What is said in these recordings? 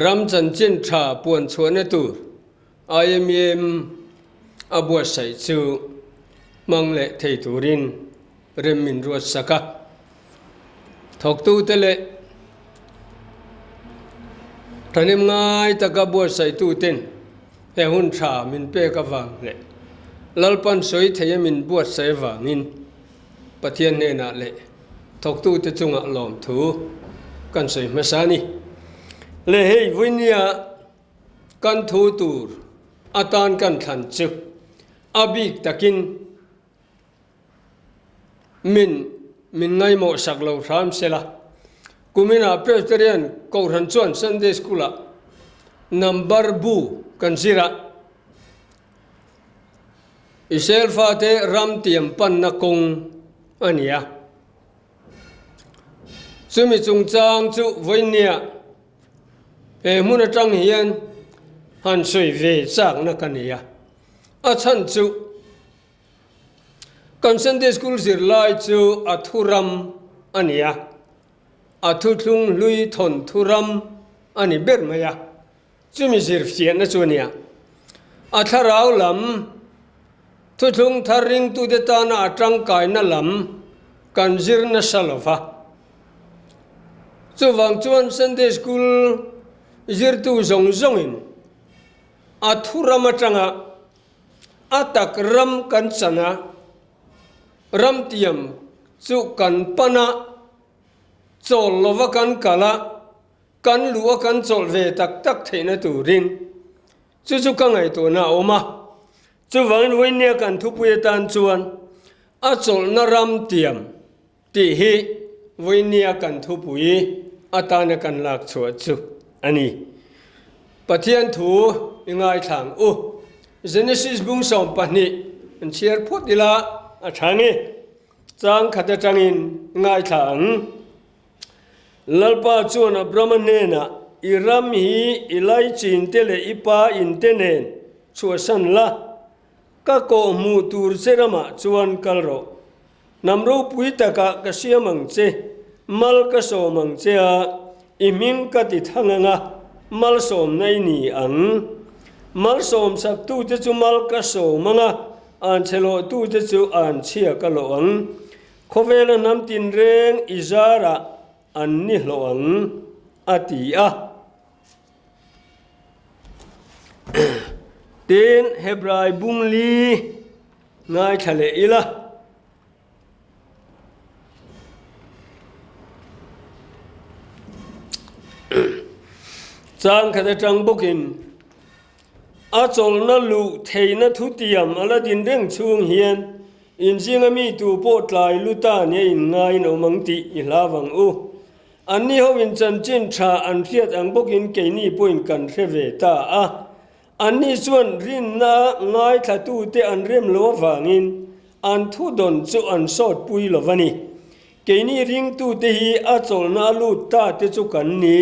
Ram chanchin tha puan chhuahna tur IMEM a buatsaih chu hmang leh thei turin rem min ruat sak a. Thawktute leh thahnem ngai taka buatsaihtuten he hun tha min pek avang leh Lalpan sawi theia min buatsaih avangin Pathian hnenah leh thawktute chungah lawmthu kan sawi hmasa a ni. Le hei vawinia kan thu tur atan kan thlan chu a bik takin min min ngaimawh sak lo hram sela. Kuminah Presbyterian Kohhran chuan Sunday School-ah number bu kan zir a. Israel fate ram tiam panna kawng a ni a. Chumi chungchang chu vawinia he hmun atang hian han sawi ve chakna ka nei a. A chhan chu kan Sunday School zirlai chu a thuram a ni a, a thuthlung hlui thawn thuram a ni ber mai a. Chumi zirfiahna chu a nia. A thlarau lam, thuthlung thar ringtute tana a tangkaina lam kan zir nasa lo va. Chuvang chuan Sunday School zirtu zawng zawngin a thuram atanga a tak ram kan chan a, ram tiam chu kan pan a, chawl lova kan kal a, Kan luh a kan chawlh ve tak tak theihna turin chu chu ka ngaihtuahna a awm a. Chuvangin vawinia kan thupui atan chuan a chawlhna ram tiam tih hi vawinia kan thupui atana kan lak chhuah chu a ni. Pathian thu i ngaithlang u. Genesis bung 12 an chhiar phawt ila a tha nge. Chang khat atangin i ngaithla ang. Lalpa chuan Abrama hnenah, I ram hi i laichin te leh i pa in te nen chhuahsan la, ka kawh hmuh tur che ramah chuan kal rawh. Hnam ropui takah ka siam ang che, mal ka sawm ang che a, i hming ka ti thang ang a, malsawmna i ni ang. Malsawmsaktute chu mal ka sawm ang a, anchhelawhtute chu anchhia ka lawh ang. Khawvela hnam tinreng i zarah an ni hlawh ang, a ti a. Tin, Hebrai bung li ngaithla leh ila. Chang khat atang bawkin a chawlhna luh theihna thutiam a la din reng chhung hian Inzinga mi tu pawh tlai lu ta nia in ngaiin awm ang tih i hlau ang u. Anni ho in chanchin tha an hriat ang bawkin keini pawhin kan hre ve ta a. Anni chuan rinna ngaithlatute an rem lo avangin an thudawn chu an sawtpui lo va ni. Keini ringtute hi a chawlhna a lut ta te chu kan ni.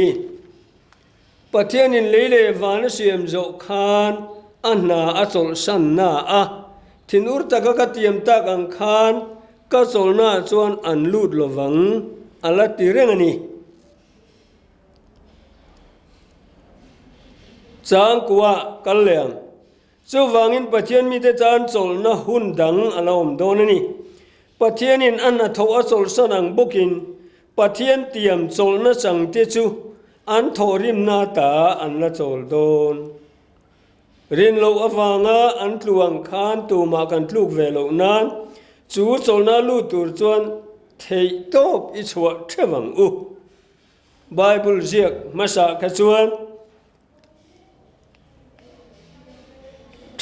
Pathianin lei leh van a siam zawh khan a hna a chawlhsanna a, thinur taka ka tiam tak ang khan ka chawlhnaah chuan an lut lovang a la ti reng a ni. Changkua kal leh ang. Chuvangin Pathian mite tan chawlhna hun dang a la awm dawn a ni. Pathianin a hnathawh a chawlhsan ang bawkin Pathian tiam chawlhna changte chu an thawhrimna ta an la chawl dawn. Rin loh avanga an tlu ang khan tumah kan tluk ve loh nan chu chawlhna lut tur chuan theih tawp i chhuah theuh ang u. Bible ziak hmasa kha chuan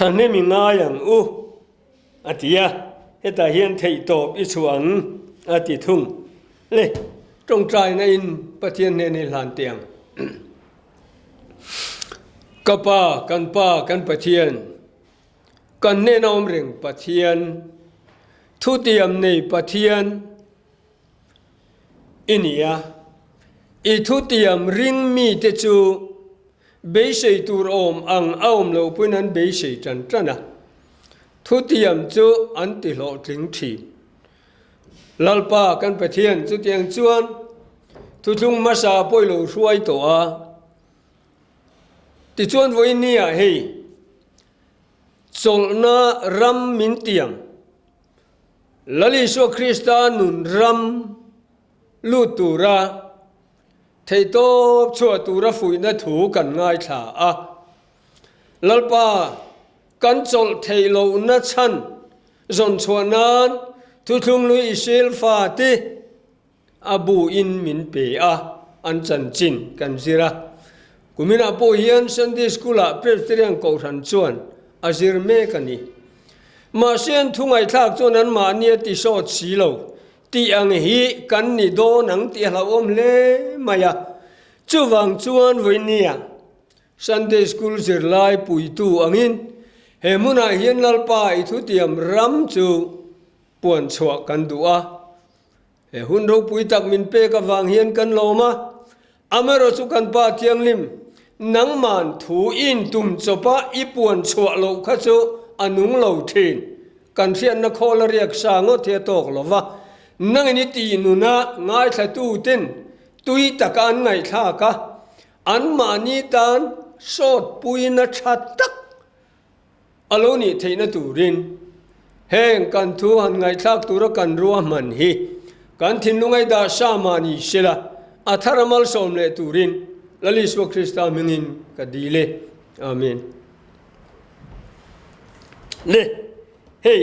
Thahnem i ngai ang u, a ti a, hetah hian theihtawp i chhuah ang, a ti thung. Le, tawngtaina in Pathian hnen i hlan teh ang. Ka Pa, kan Pa, kan Pathian, kan hnena awm reng Pathian, thutiam nei Pathian, I ni a, i thutiam ring mite chu beisei tur awm ang a awm loh pawhin an beisei tan tan a, thutiam chu an ti hlawhtling thin. Lalpa kan Pathian chutiang chuan thuthlung hmasa pawh i lo hruai tawh a. Tichuan vawinia hei chawlhna ram min tiam Lal Isua Krista nun ram lut tura theihtawp chhuah tura fuihna thu kan ngaithla a. Lalpa, kan chawlh theih lohna chhan zawn chhuah nan Thuthlung Lui Israel fate a bu in min pe a, an chanchin kan zir a. Kuminah pawh hian Sunday School ah Presbyterian Kohhran chuan a zir mek a ni. Mahse an thu ngaihthlak chuan anmahni a ti sawt si lo tih ang hi kan ni dawn ang tih a hlauhawm hle mai a. Chuvang chuan vawinia Sunday School zirlai puitu angin he hmunah hian Lalpa i thutiam ram chu puan chhuah kan duh a. He hun ropui tak min pek avang hian kan lawm a, amaherawh chu kan Pa Thianghlim, nangman thu i intum chawpa i puan chhuah loh kha chu a nung lo thin. Kan hriatna khawl a riak sa ngawt hi a tawk lo va, nangin i tih nuna ngaithlatuten tui taka an ngaihthlak a, anmahni tan sawtpuina tha tak A lo nih theihna turin heng kan thu han ngaihthlak tura kan ruahman hi kan thinlung ei dah sa mah ni sela, a thar a malsawm leh turin Lal Isua Krista hmingin ka dil e. Amen. Le, hei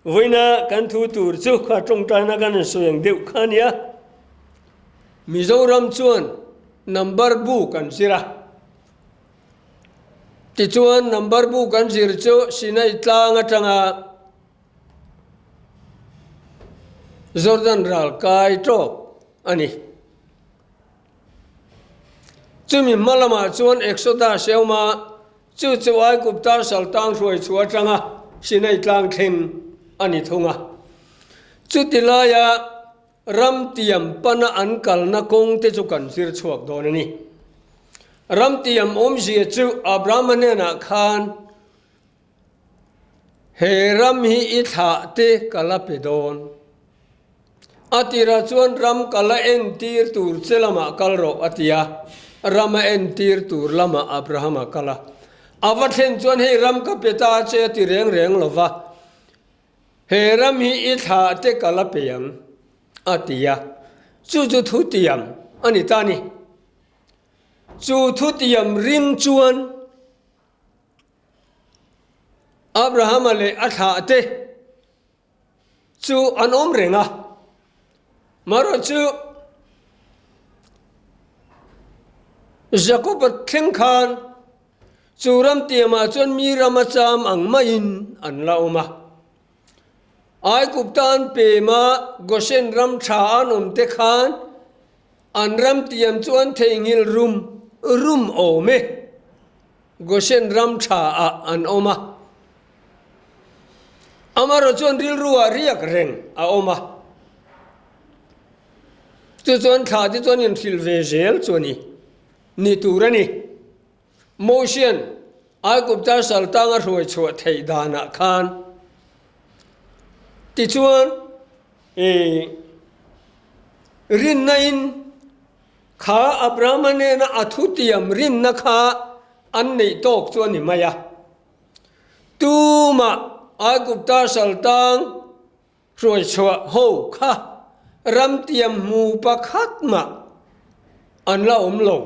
vawiina kan thu tur chu kha tawngtaina kan han sawi ang deuh kha a nia. Mizoram chuan number bu kan zir a. Tichuan number bu kan zir chu Sinai tlang atanga Jordan ral kai tawk a ni. Chumi hma lamah chuan Exodus a awm a, chu chu Aigupta saltang hruai chhuah atanga Sinai tlang thleng a ni thung a. Chuti laia Ramtiam pana an kalna kawng te chu kan zir chhuak dawn a ni. Ramtiam awmzia chu Abrahama hnenah khan, He ram hi i thlah te ka la pe dawn. A tirah chuan ram ka la entir tur che lamah kal rawh a ti a, ram a entir tur lamah Abrahama kal a. A va thlen chuan hei ram ka pe ta che a ti reng reng lo va. He ram hi i thla te ka la pe ang, a ti a. Chu chu thutiam a ni ta ni. Chu thutiam ring chuan Abrahama leh a thlah te chu an awm reng a. Marawh chu Jakob-a thleng khan Chu ram tiamah chuan mi ram a cham ang maiin an la awm a. Aigupta an pem a, Goshen ram tha an awm te khan an ram tiam chu an theihnghilh rum rum awm e. Goshen ram tha ah an awm a. Amaherawh chuan rilru ah riak reng a awm a. Chu chuan thla te chuan inhrilh ve zel chu a ni. Ni tur a ni. Mosian Aigupta saltang a hruai chhuah theih danah khan tichuan i rinna in kha Abrahama nena a thutiam rinna kha an neih tawk chu a ni mai a. Tumah Aigupta saltang Hruaichhuah ho kha ramtiam hmu pakhat mah an la awm lo.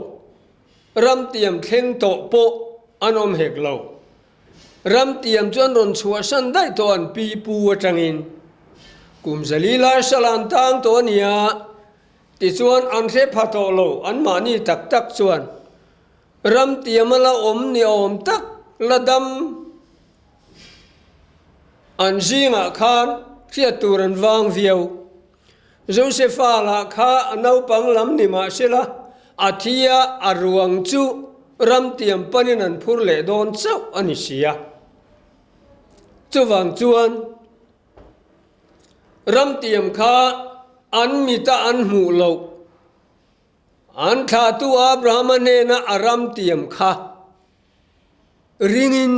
Ramtiam thleng tawh pawh an awm hek lo. Ramtiam chu an rawn chhuahsan daih tawh an pi pu atangin. Kum zali lai sala an tang tawh a nia, tichuan an hre pha tawh lo anmahni tak tak chuan ramtiam a la awm ni awm tak la dam An zingah khan hriat tur an vang viau. Josefa lah kha a naupang lam ni mah sela, a thi a, a ruang chu ramtiam panin an phur leh dawn chauh a ni si a. Chuvang chuan ramtiam kha an mita an hmuh loh, an thlahtu Abrahama hnena a ramtiam kha Ringin,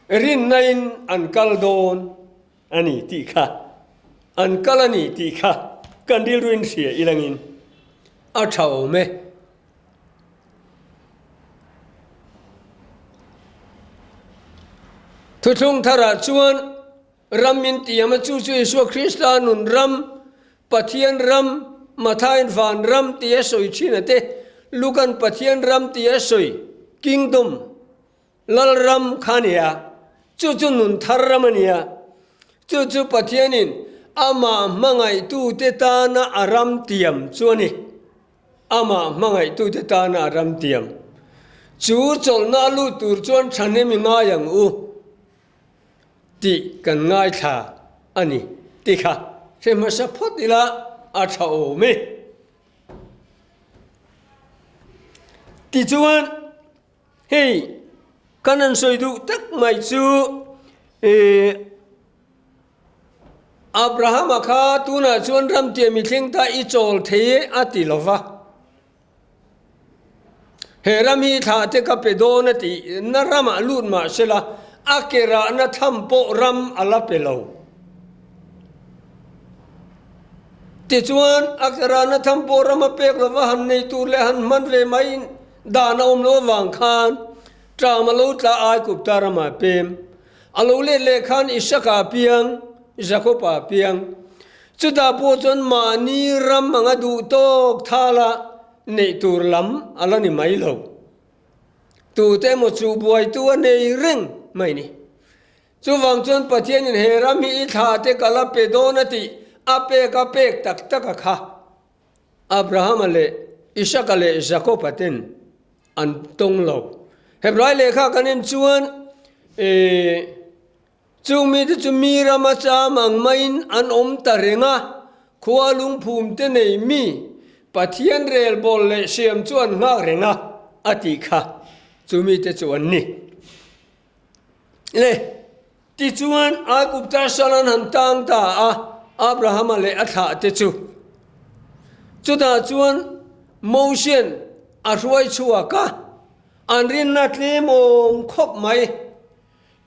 rinnain an kal dawn a ni tih kha, an kal a ni tih kha kan rilruin hria ilangin a tha awm e. Thuthlung tharah chuan ram min tiam a, chu chu Isua Krista nun ram, Pathian ram, Mathain van ram tia sawi thin a te, Lukan Pathian ram tia sawi, Kingdom, Lal ram kha a ni a, chu chu nun thar ram a ni a, chu chu Pathianin amah hmangaihtute tana a ram tiam chu a ni. Amah hmangaihtute tana a ram tiam. Chu chawlhna a lut tur chuan thahnem i ngai ang u tih kan ngaithla a ni ti kha hre hmasa phawt ila a tha awm e. Tichuan hei kan han sawi duh tak mai chu ih Abrahama kha tunah chuan ramtiah mithleng ta i chawl thei e a ti lo va. He ram hi thlah te ka pe dawn a tih na ramah lut mah se la, a ke rahna tham pawh ram a la pe lo. Tichuan, a ke rahna tham pawh ram a pek lo va, han nei tur leh han hman ve mai dan a awm lo avang khan ṭam a lo tla Aigupta ramah pem. A lo let leh khan Isaka piang, Jakopa piang. Chutah pawh chuan mahni ram anga duh tawk thala neih tur lam a la ni mai lo. Tute emaw chu buaitu a nei reng mai ni. Chuvang chuan Pathianin he ram hi i thla te ka la pe dawn a tih a pek a pek tak tak a kha. Abrahama leh Isaka leh Jakopa ten an tawng lo. Hebrai lehkha kan en chuan chung mite chu mi rama cham ang maiin an awm ta reng a, khua lungphum te nei mi Pathian relbawl leh siam chu an nghak reng a, a tih kha chu mite chu an ni. Le. Tichuan, Aigupta sal an han tang ta a, Abrahama leh a thlahte chu. Chutah chuan Mosian a hruai chhuak a, an rinna tlem awm khawp mai.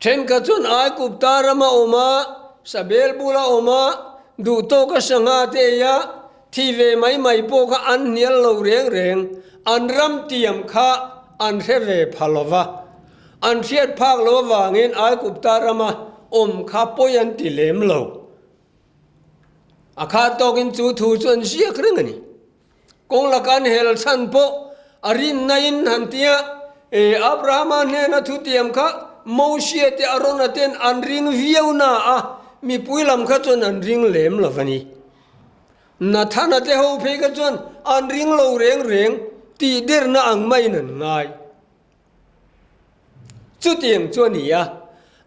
Thenkhat chuan Aigupta rama awm a, Sabel bula awm a, duhtawka sangha te ei a, thi ve mai mai pawh kha an hnial lo reng reng, an ram tiam kha an hre ve pha lo va. An hriat phak lo avangin Aigupta rama awm kha pawi an ti lem lo. A khat tawkin chu thu chu an ziak reng a ni. Kawng laka an hel chhan pawh a rinna in han tia, e, Abrahama hnena thutiam kha Mosia te Arona ten an ring viau na a, mipui lam kha chuan an ring lem lo a ni. Nathana te ho phei kha chuan an ring lo reng reng tih derna ang maiin an ngai. Chutiang chu a ni a,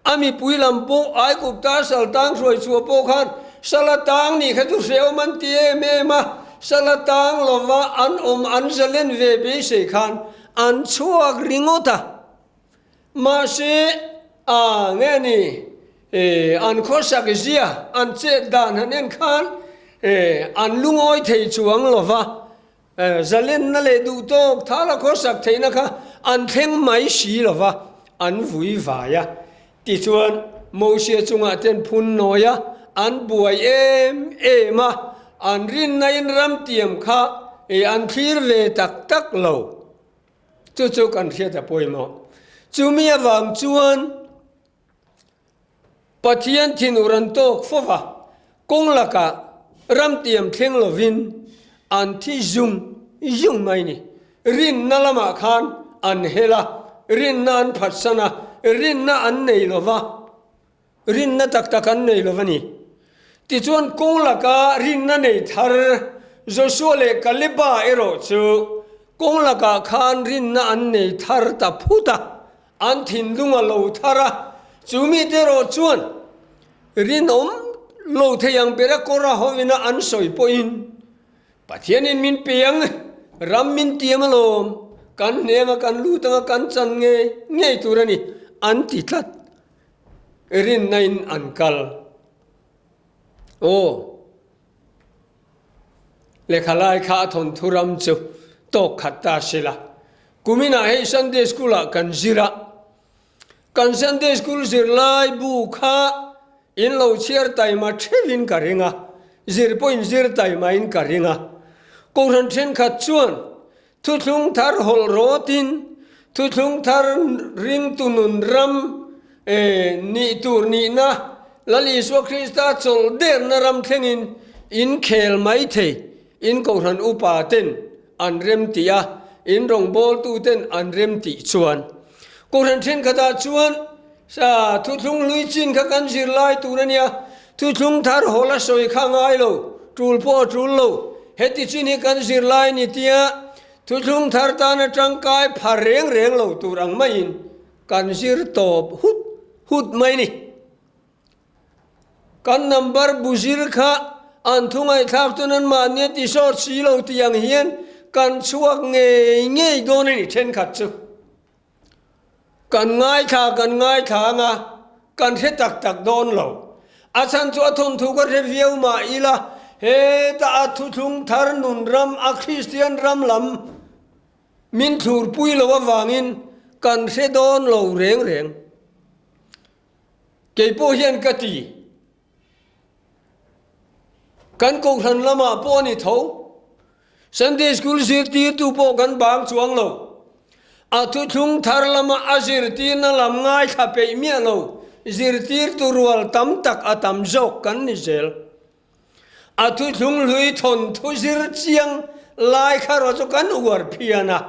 a mipui lam pawh Aigupta sal tang hruai chhuah pawh khan sala tang nih kha chu hrehawm an ti em em a, sala tang lova an awm an zalen ve beisei khan an chhuak ringawt a. Mahse, a nge ni, an khawsak zia, an chet dan han en khan an lungawi thei chuang lova, Zalenna leh duhtawk thala khawsak theihna kha an thleng mai si lo va, an vui vai a. Tichuan, Mosia chungah ten phun nawi a, an buai em em a, an rinnain ramtiam kha an thlir ve tak tak lo. Chu chu kan hriat a pawimawh. Chumi avang chuan Pathian thinur an tawk fo va, kawng lakah ramtiam thleng lovin an thi zung zung mai ni. Rinna lamah khan an hel a, rinna an phatsan a, rinna an nei lo va, rinna tak tak an nei lo va ni. Tichuan kawng laka rinna nei thar Joshua leh Kaleba erawh chu kawng lakah khan rinna an nei thar ta phut a, An thinlung a lo thar a, chu mite erawh chuan rinawm lo thei ang bera kawr a hovina an sawi pawhin, Pathianin min pe ang, ram min tiam alawm, kan hneng a, kan lut ang a, kan chan ngei ngei tur a ni, an ti tlat. Rinnain an kal. Aw. Lehkha lai kha a thawnthu ram chu tawk khat ta se la. Kuminah hei Sunday School ah kan zir a, kan Sunday School zirlai bu kha in lo chhiar taima theuhin ka ring a, zir pawhin zir taimain ka ring a. Kohhran thenkhat chuan thuthlung thar hawlh rawtin thuthlung thar ringtu nun ram. Nih tur nihna Lal Isua Krista chawlh derna ram thlengin in khel mai thei. In kohhran upa ten an rem tih a, in rawngbawltu ten an rem tih chuan. Kohhran thenkhatah chuan thuthlung hlui chin kha kan zir lai tur a nia, thuthlung thar hawl a sawi kha ngai lo, tul pawh a tul lo. Heti chin hi kan zir lai ni tia thuthlung thar tana tangkai pha reng reng lo tur ang maiin kan zir tawp hut hut mai ni. Kan number bu zir kha an thu ngaihthlak chuan an mahni a ti sawt si lo tih ang hian kan chhuak ngei ngei dawn a ni thenkhat chu. Kan ngaithla kan ngaithla ang a, kan hre tak tak dawn lo. A chhan chu a thawnthu ka hre viau mah ila heta a thuthlung thar nun ram a Kristian ram lam min thlurpui lo avangin kan hre dawn lo reng reng. Kei pawh hian ka ti. Kan kohhran lamah pawh a ni tho. Sunday School zirtirtu pawh kan bang chuang lo. A thuthlung thar lama a zirtirna lam ngaithla peih miah lo zirtirtu rual tam tak a tam zawk kan ni zel. A thuthlung hlui thawnthu zir chiang lai kha rawh chu kan uar phian a.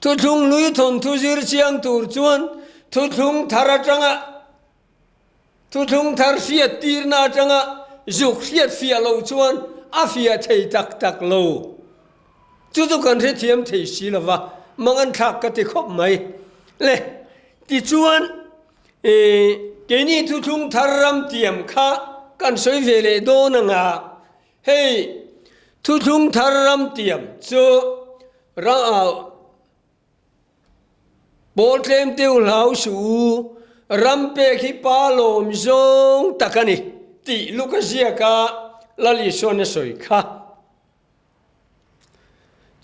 Thuthlung hlui thawnthu zir chiang tur chuan thuthlung thar atanga thuthlung thar hriat tirna atanga zuk hriat fiah loh chuan a fiah thei tak tak lo. Chu chu kan hrethiam thei si lova, mangan thlak ka ti khawp mai. Le, tichuan keini thuthlung thar ram tiam kha kan sawi ve leh dawn anga Hei thuthlung thar ram tiam chu pawl tlem teu hlau suh u, ram pek hi pa lawm zawng tak a ni tih Luka ziaka Lal Isuan a sawi kha.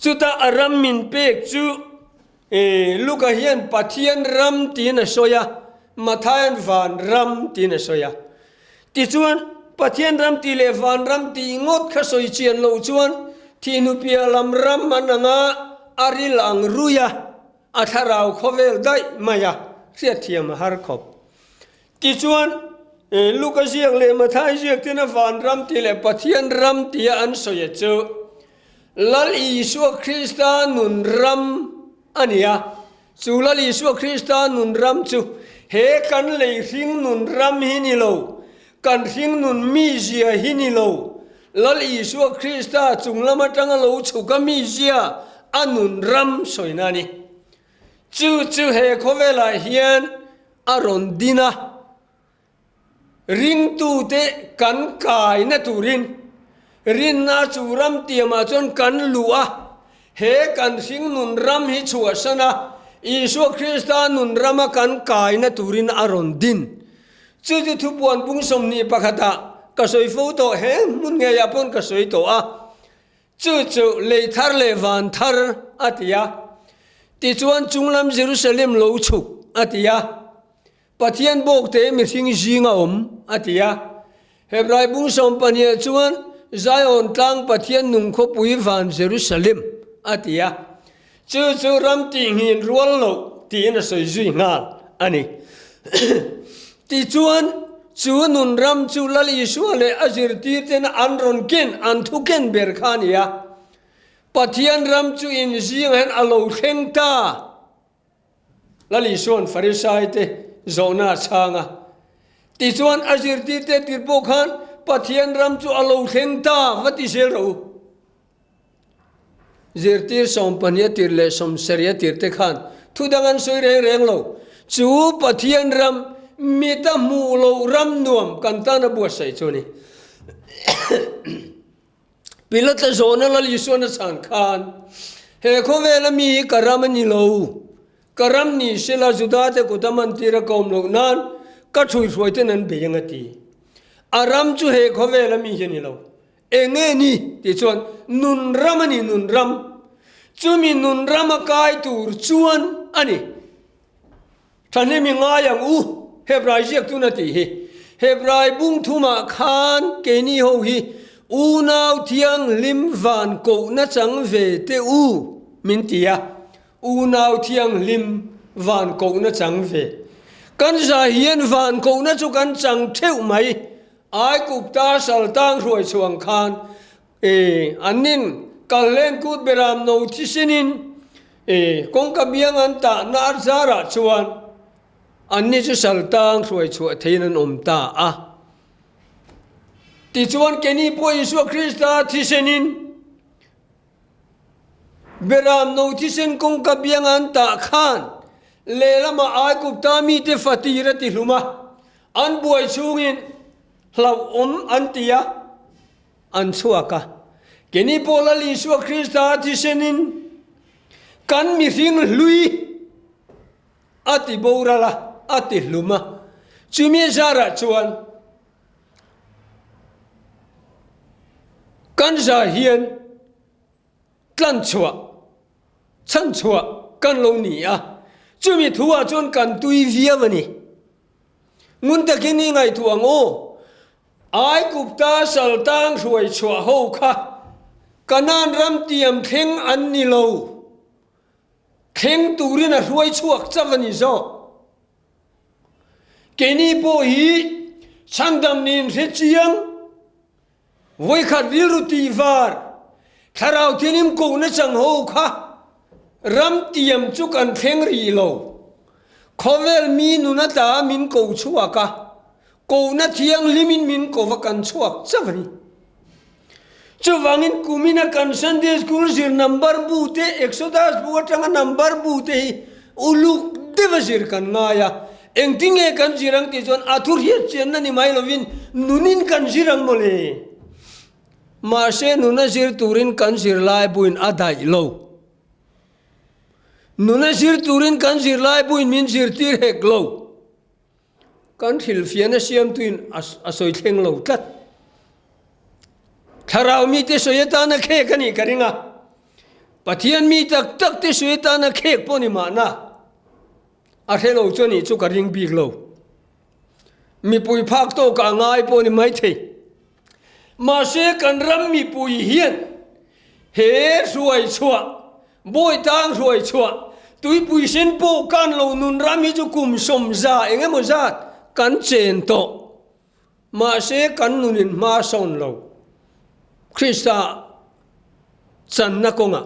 Chuta a ram min pek chu Luka hian Pathian ram tiin a sawi a, Mathaia'n van ram tiin a sawi a. Tichuan, Pathian ram tih leh van ram tih ngawt kha sawi chian loh chuan thihnupiah lam ram an ang a, a ril ang rui a, a thlarau khawvel daih mai a, hriatthiam a har khawp. Tichuan, Luka ziak leh Mathai ziak ten a vanram tih leh Pathian ram tia an sawi a chu Lal Isua Krista nun ram a ni a. Chu Lal Isua Krista nun ram chu he kan lei hring nun ram hi ni lo, kan hring nun mizia hi ni lo, Lal Isua Krista chung lam atanga lo chhuk a mizia a nun ram sawina a ni. Chu chu he khawvelah hian a rawn din a, ringtute kan kaina turin rinna chu ram tiamah chuan kan luh a, he kan hringnun ram hi chhuahsan a, Isua Krista nun rama kan kaina turin a rawn din. Chu chu thupuan bung 21ah ka sawi fo tawh, he hmun ngeiah pawn ka sawi tawh a. Chu chu lei thar leh van thar a ti a. Tichuan chunglam Jerusalem lo chhuk a ti a. Pathian bawkte mihring zing a awm a ti a. Hebrai bung 12ah chuan Zion tlang Pathian nung khawpui van Jerusalem a ti a. Chu chu ram tihnghin rual loh tiin a sawi zui nghal a ni. Tichuan, chu nun ram chu Lal Isua leh a zirtirten an rawn ken, an thu ken ber kha a ni a. Pathian ram chu inzingah hian a lo thleng ta. Lal Isua'n Farisaite zawhna a chhang a. Tichuan, a zirtirte tir pawh khan Pathian ram chu a lo thleng ta, va ti zel rawh u. Zirtir 12 a tir leh 70 a tir te khan thu dang an sawi reng reng lo. Chu Pathian ram mita hmuh loh ram nuam kan tan a buatsaih chu a ni. Pilata zawhna Lal Isuan a chhan khan, He khawvela mi hi ka ram a ni lo. Ka ram ni sela Judate kut a mantir a ka awm loh nan ka ṭhuihruaiten an bei ang a ti. A ram chu he khawvela mi hi a ni lo. Eng nge ni? tih chuan nun ram a ni, nun ram. Chumi nun ram a kai tur chuan a ni. Thahnem i ngai ang u, Hebrai ziak tuna tih hi. Hebrai bung thumah khan keini ho hi unau thianghlim van kohna chang ve teh u min ti a, unau thianghlim van kohna chang ve. Kan za hian van kohna chu kan chang theuh mai. Aigupta saltang hruai chhuang khan e annin kalhlen kut beram no thisinin e kawngka biang an tahna a zarah chuan anni chu saltang hruai chhuah theiin an awm ta a. Tichuan keini pawh Isua Krista thisenin Beram no thisen kawngka biang an tah khan lehlamah Aigupta mite fatir a ti hlum a, an buai chhungin hlauhawm an ti a, an chhuak a. Keini pawh Lal Isua Krista thisenin kan mihring hlui a ti boral a, a ti hlum a. Chumi zarah chuan Kan za hian tlan chhuah, chhan chhuah kan lo ni a, chumi thu ah chuan kan tui viau a ni. Ngun takin i ngaihtuah ang aw, Aigupta saltang hruai chhuah ho kha Kanaan ram tiam thleng an ni lo, thleng turin a hruai chhuak chauh a ni zawk. Keini pawh hi chhandam niin hre chiang, vawikhat rilru tih var, thlarau thianghlim kohna chang ho kha ram tiam chu kan thleng rih lo. Khawvel mi nun ata min ko chhuak a, kohna thianghlimin min ko va kan chhuak chauh a ni. Chuvangin kumina kan Sunday School zir number bu te, Exodus bu atanga number bu te hi uluk deuha zir kan ngai a. Engtin nge kan zir ang tih chuan a thu hriat chianna ni mai lovin nunin kan zir ang mawle. Mahse nuna zir turin kan zirlai buin a daih lo. Nuna zir turin kan zirlai buin min zirtir hek lo. Kan hrilhfiahna siamtuin a sawi thleng lo tlat. Thlarau mite sawi atana khek a nih ka ring a, Pathian mi tak tak te sawi atana khek pawh ni mahna a hre lo chu a nih chu ka ring bik lo. Mipui phak tawkah a ngai pawh ni maithei. Mahse kan ram mipui hian he hruai chhuah, bawi tang hruai chhuah, tuipui sen pawh kan lo nun ram hi chu kum sawmza eng emaw zat kan chen tawh. Mahse kan nunin hma sawn lo. Krista channa kawngah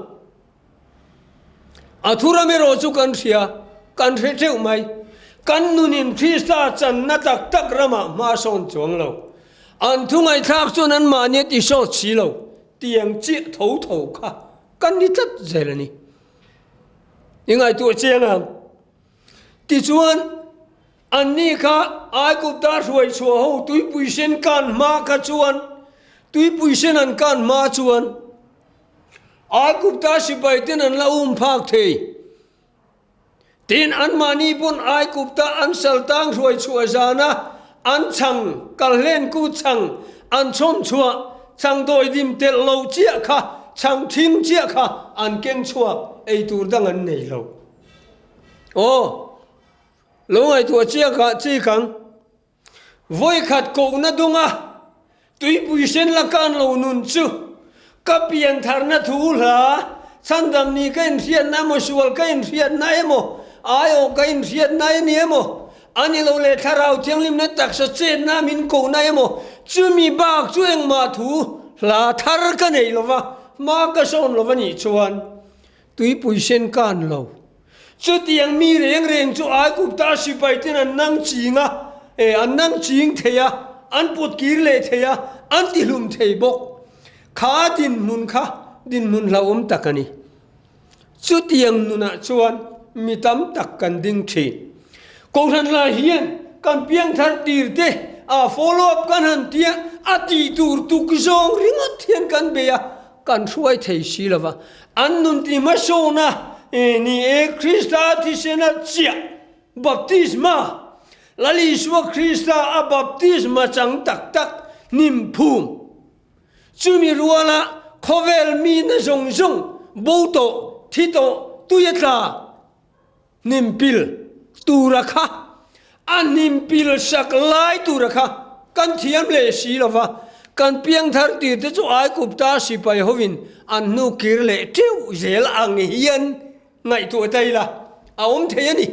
a thuram erawh chu kan hria, kan hre theuh mai. Kan nunin Krista channa tak tak ramah hma sawn chuang lo. An thu ngaihthlak chuan anmahni a ti sawt si lo, tiang chiah tho tho kha kan ni tlat zel a ni. I ngaihtuah chiang ang. Tichuan, anni kha Aigupta hruai chhuah ho tuipui sen kan hma kha chuan, tuipui sen an kan hma chuan, Aigupta sipai ten an la um phak thei. Tin, anmahni pawn Aigupta an saltang hruai chhuah zana an chhang kalhlen ku chhang an chhawm chhuah chhang dawidim telh lo chiah kha chhang thing chiah kha an keng chhuak ei tur dang an nei lo. Aw, lo ngaihtuah chiah kha chi kang. Vawikhat kohna dunga tuipui sen la kan lo nun chu ka pian tharna thu hla, chhandam ni ka inhriatna emaw, sual ka inhriatna emaw, aiawh ka inhriatna a ni emaw, a ni lo leh thlarau thianghlimna taksa chetna min kohna emaw, chumi bak chu engmah thu hla thar ka nei lova, hma ka sawn lova nih chuan tuipui sen kan lo. Chutiang mi reng reng chu Aigupta sipai ten an nang ching a, eh, an nang ching thei a, an pawt kir leh thei a, an tihlum thei bawk. Kha dinhmun kha dinhmun hlauhawm tak a ni. Chutiang nunah chuan mi tam tak kan ding thin. Kohhran lah hian kan piangthar tir te a follow up kan han tia a tih tur tuk zawng ringawt hian kan bei a, Kan hruai thei si lo va, an nun ti hmasawna ni e, Krista thisena chiah baptisma, Lal Isua Krista a baptisma chang tak tak hnim phum. Chumi ruala khawvel mi na zawng zawng bo tawh, thi tawh, tui a tla. Hnimpil tura kha a hnimpil sak lai tura kha kan thiam leh si lo va, kan piangthar tir te chu Aigupta sipai hovin an hnu kir leh teuh zel ang hian ngaihtuah ta ila a awm thei a ni.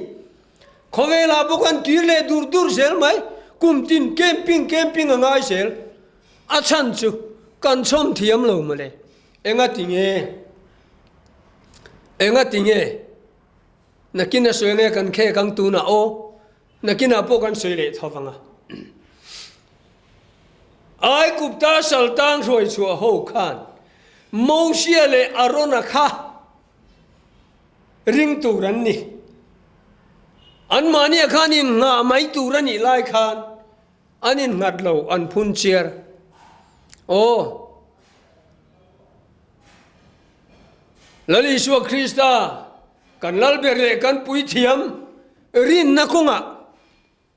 Khawvelah bawk an kir leh dur dur zel mai. Kum tin camping camping a ngai zel. A chhan chu kan chhawm thiam lo mawle. Enga ti nge? Enga ti nge? Nakin a sawi nge kan khek ang tunah aw. Nakinah pawh kan sawi leh tho vang a. Aigupta saltang hruai chhuah ho khan Mosia leh Arona kha ring tur an ni. Anmahniah khan innghah mai tur a nih lai khan an innghat lo, an phun chiar. Aw. Lal Isua Krista, kan Lalber leh kan Puithiam rinna kawngah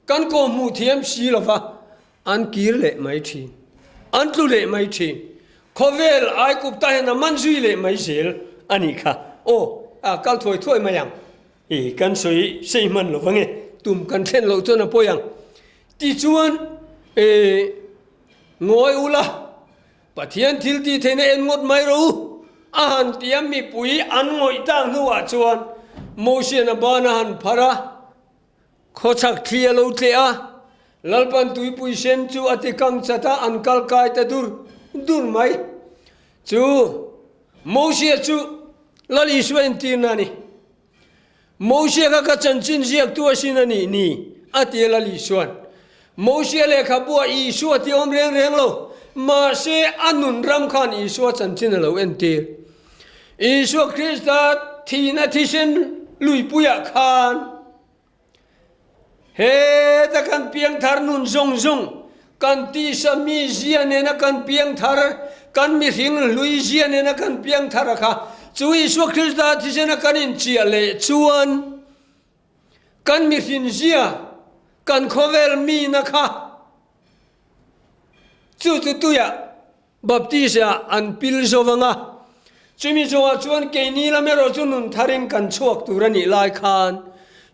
kan kawhhmuh thiam si lova an kir leh mai thin, an tlu leh mai thin. Khawvel Aigupta hian a man zui leh mai zel a nih kha. Aw, a kal thuai thuai mai ang. I kan sawi sei hman lo vange, tum kan thlen loh chuan a pawi ang. Tichuan, e, ngawi ula, Pathian thil tih theihna en ngawt mai rawh u. A han ti a, mipui an ngawih tak hnuah chuan Mosian a ban a han phar a, khawchhak thli a lo tleh a, Lalpan tuipui sen chu a ti kang chat a, an kal kai ta dur dur mai. Chu Mosia chu Lal Isua entirna a ni. Mosia kha ka chanchin ziaktu asin a nih ni, a ti a Lal Isua'n. Mosia lehkhabuah Isua tih awm reng reng lo, mahse a nun ram khan Isua chanchin a lo entir. Isua Krista thihna thisen luipuiah khan Heta kan piangthar nun zawng zawng, kan tisa mi zia nena kan piangthar, kan mihring hlui zia nena kan piangthar a kha, chu Isua Krista thisena kan inchiah leh chuan kan mihrin zia, kan khawvel mina kha chu chu tuiah Baptist-ah an pil zo vang a, chumi chungah chuan keini lam erawh chu nun tharin kan chhuak tur a nih lai khan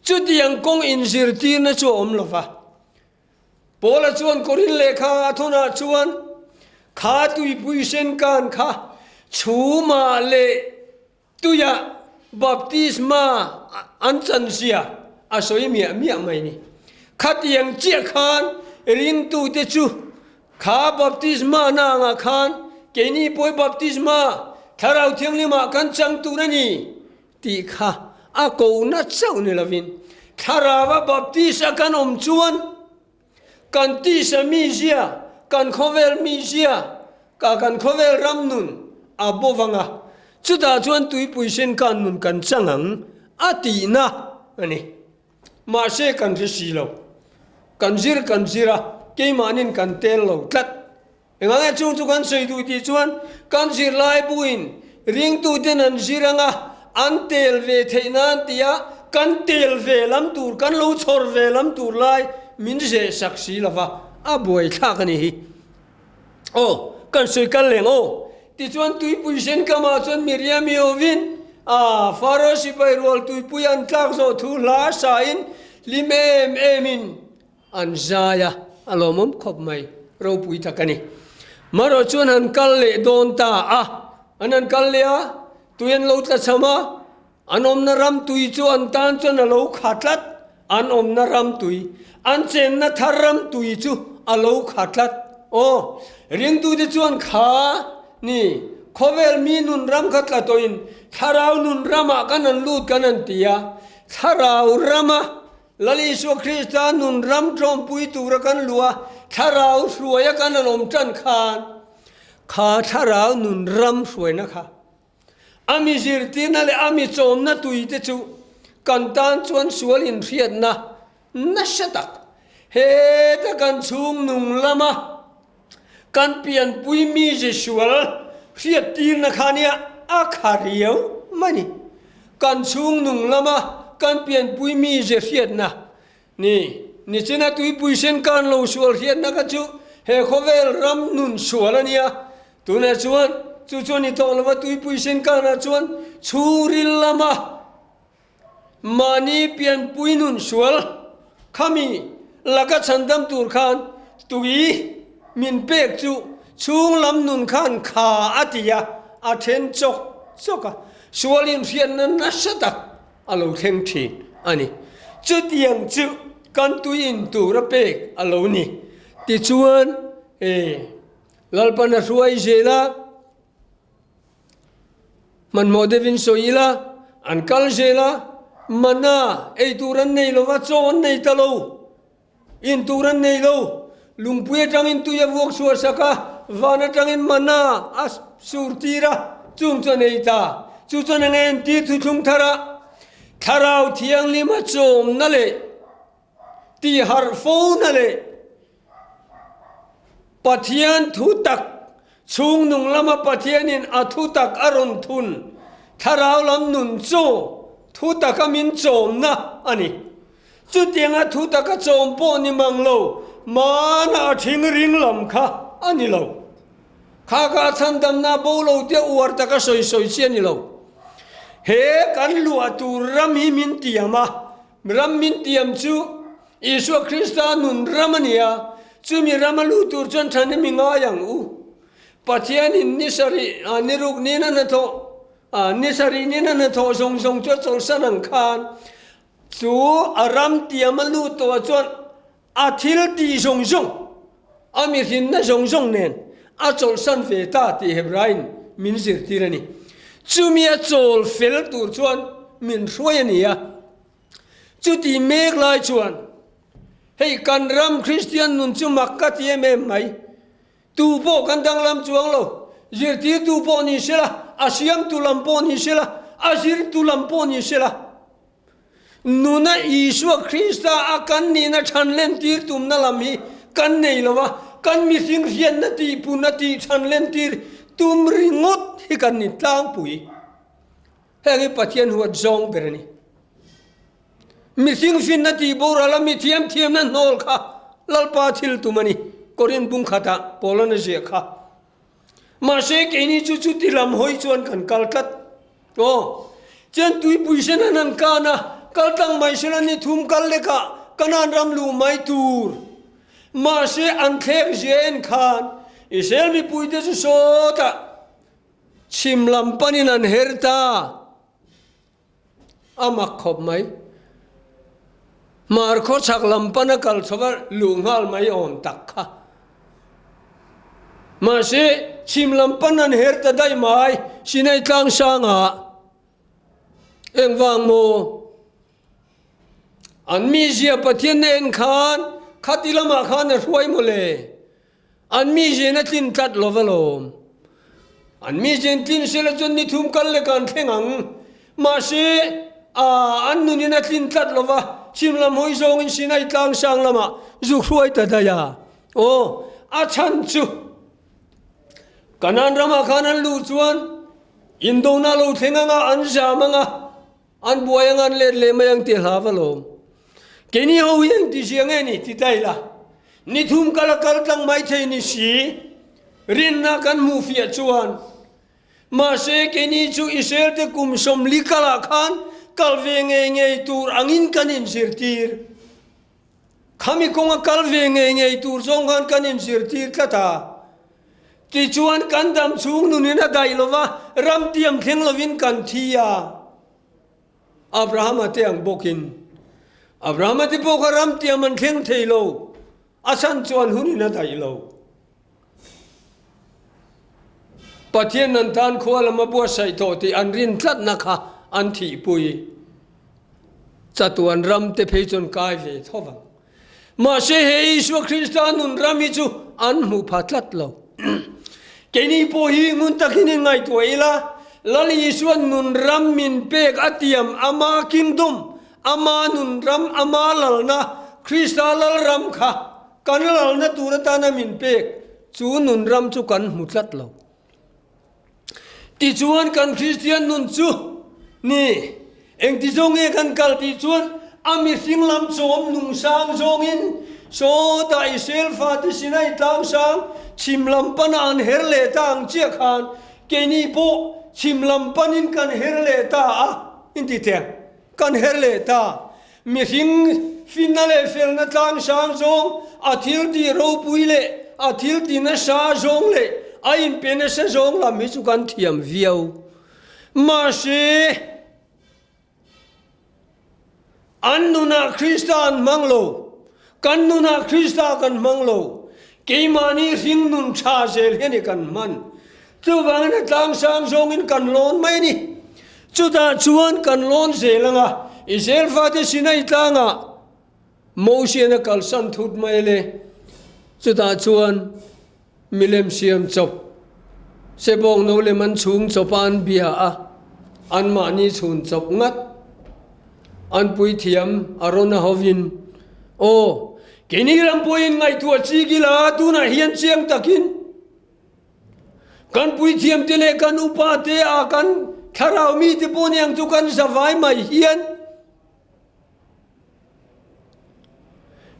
chutiang kawng inzirtirna chu a awm lo va. Paula chuan Korin lehkha a thawnah chuan kha tuipui sen kan kha chhumah leh Tuiah baptisma an chan zia a sawi miah miah mai ni. Khatiang chiah khan ringtute chu kha baptisma na angah khan keini pawi baptisma Thlarau Thianghlimah kan chang tur a ni tih kha a kohna chauh ni lovin Thlarauva baptis a kan awm chuan Kan tisa mizia, kan khawvel mizia, ka kan khawvel ram nun a bo vang a, chutah chuan tuipui sen kan nun kan chang ang a tihna a ni. Mahse kan hre si lo. Kan zir kan zir a, keimahnin kan tel lo tlat. Engah nge chung chu kan sawi duh tih chuan kan zirlai buin ringtuten an zir anga an tel ve theih nan tia kan tel ve lam tur, kan lo chhawr ve lam tur lai min zeh sak si lova a buaithlak a ni hi. Aw, kan sawi kal leng aw. Tichuan tuipui sen kamah chuan Miriam i awin a Faro sipai rual tuipui an tlak zawh thu hla sain hlim em emin An zai a, a lawmawm khawp mai, ropui tak a ni. Marawh chuan han kal leh dawn ta a, an han kal leh a, tui an lo tla cham a, an awmna ram tui chu an tan chuan a lo kha tlat, an awmna ram tui, an chenna thar ram tui chu a lo kha tlat. Aw, ringtute chuan kha ni, khawvel mi nun ram kha tla tawhin thlarau nun ramah kan han lut kan han ti a, thlarau rama Lal Isua Krista nun ram tlawmpui tura kan luh a, thlarau hruaia kan han awm tan khan, kha thlarau nun ram hruaina kha a mi zirtirna leh a mi chawmna tuite chu kan tan chuan sual inhriatna nasa tak heta kan chhung nung lama Kan pianpui mize sual hriattirna kha nia a kha riau mai ni. Kan chhung nung lama kan pianpui mize hriatna ni nichina tuipui sen kan lo sual hriatna kha chu he khawvel ram nun sual a nia. Tunah chuan chu chu a ni tawh lova tuipui sen kanah chuan chhungril lama Mahni pianpui nun sual khami laka chhandam tur khan tui min pek chu chhung lam nun khan kha a ti a, a then chawk chawk a, sual inhriatna nasa tak a lo thleng thin a ni. Chutiang chu kan tui in tur a pek a lo ni. Tichuan, e, Lalpan a hruai zel a, hmanhmawh deuhin sawi ila, an kal zel a, mana ei tur an nei lova, chaw an nei ta lo. In tur an nei lo. Lungpui atangin tui a vuak chhuah sak a, van atangin mana a sur tir a, chung chu a nei ta. Chu chuan a nge entir thuthlung thar a, Thlarau Thianghlim a chawmna leh tihharh fona leh Pathian thu tak chhung nung lama Pathianin a thu tak a rawn thun Thlarau lam nun chaw thu taka min chawmna a ni. Chutianga thu taka chawm pawh ni mang lo, mana a thing ring lam kha a ni lo. Kha kha a chhandamna bo lo tia uar taka sawi sawi chi a ni lo. He kan luah tur ram hi min tiam a, ram min tiam chu Isua Krista nun ram a ni a, chumi rama luh tur chuan thahnem i ngai ang u. Pathianin ni sarih, ni ruk nina hnathawh, ni sarih nina hnathawh zawng zawng chu a chawlhsan ang khan, Chu a ram tiam a lut tawh ah chuan a thil tih zawng zawng, a mihrinna zawng zawng nen a chawlhsan ve ta tih Hebraiin min zirtir a ni. Chumi a chawl fel tur chuan min hruai a ni a. Chuti mek lai chuan hei kan ram Kristian nun chu mak ka ti em em mai. Tu pawh kan danglam chuang lo. Zirtirtu pawh ni sela, a siamtu lam pawh ni sela, a zirtu lam pawh ni sela, nuna Isua Krista a kan nihna than lentir tumna lam hi kan nei lo va, kan mihring hriatna tihpuna tih than lentir tum ringawt hi kan ni tlangpui. Heng hi Pathian huat zawng ber a ni. Mihring finna tih boral a mi thiam thiamna hnawl kha Lalpa thil tum a ni, Korin bung khatah Paula'n a ziah kha. Mahse keini chu chuti lam hawi chuan kan kal tlat. Aw, chuan tuipui sen an han kan a, kal tlang mai sela ni thum kal lekah Kanaan ram luh mai tur. Mahse an thlek zia en khan Israel mipuite chu sawtah chhim lam panin an her ta. A mak khawp mai. Hmar khaw chhak lam pana kal chho va luh nghal mai awm tak kha. Mahse, chhim lam pan an her ta daih mai, Sinai tlang sangah. Engvang maw? An mizia Pathian na en khan khati lamah khan a hruai maw le? An mizia a tlin tlat lo va lawm. An mizia in tlin sela chuan ni thum kal leh kan thleng ang. Mahse, a an nunin a tlin tlat lo va, chhim lam hawi zawngin Sinai tlang sang lamah zu hruai ta daih a. Aw, a chhan chu Kanaan ramah khan an luh chuan indona lo thleng anga an zam anga, An buai anga an let leh mai ang tih hla va lawm. Keini ho hi engti zia nge ni ti ta ila. Ni thum kal a kal tlang mai thei ni si, rinna kan hmuh fiah chuan. Mahse keini chu Israel te kum sawmli kalah khan kal ve ngei ngei tur angin kan inzirtir. Khami kawnga kal ve ngei ngei tur zawng khan kan inzirtir tlat a. Tichuan kan dam chhung nunin a daih lo va, ram tiam thleng lovin kan thi a. Abrahama te ang bawkin. Abrahama te pawh kha ram tiam an thleng thei lo, a chhan chuan hunin a daih lo. Pathian an tan khua lam a buatsaih tawh tih an rin tlatna kha an thihpui. Chatuan ram te phei chuan kai ve tho vang. Mahse he Isua Krista nun ram hi chu an hmuh pha tlat lo. Keini pawh hi ngun takin in ngaihtuah ila, Lal Isua nun ram min pek a tiam ama kingdom, ama nun ram, ama lalna, Krista lal ram kha Kan lalna tur atana min pek chu nun ram chu kan hmu tlat lo. Tichuan kan Kristian nun chu ni engti zawng nge kan kal tih chuan a mihring lam chawm nungsang zawngin sawtah Israel fate Sinai tlangsang chhim lam pana an her leh ta ang chiah khan keini pawh chhim lam panin kan her leh ta a inti teh ang. Kan her leh ta. Mihring finna leh felna tlang sang zawng, a thil tih ropui leh a thil ti nasa zawng leh a inpe nasa zawng lam hi chu kan thiam viau. Mahse, An nunah Krista an hmang lo. Kan nunah Krista kan hmang lo. Keimahni hring nun tha zel hian i kan hman. Chuvangin a tlangsang zawngin kan lawn mai a ni. Chutah chuan kan lawn zel anga Israel fate Sinai tlangah Mosian a kalsan thut mai le. Chutah chuan Milem siam chawp, sebawng no lem an chhung chawpa an bia a, anmahni chhun chawp ngat. An puithiam a rawn a hovin, Aw, keini ram pawhin ngaihtuah chik ila tunah hian chiang takin kan puithiamte leh kan upate a kan thlarau mite pawh niang chu kan zavai mai hian,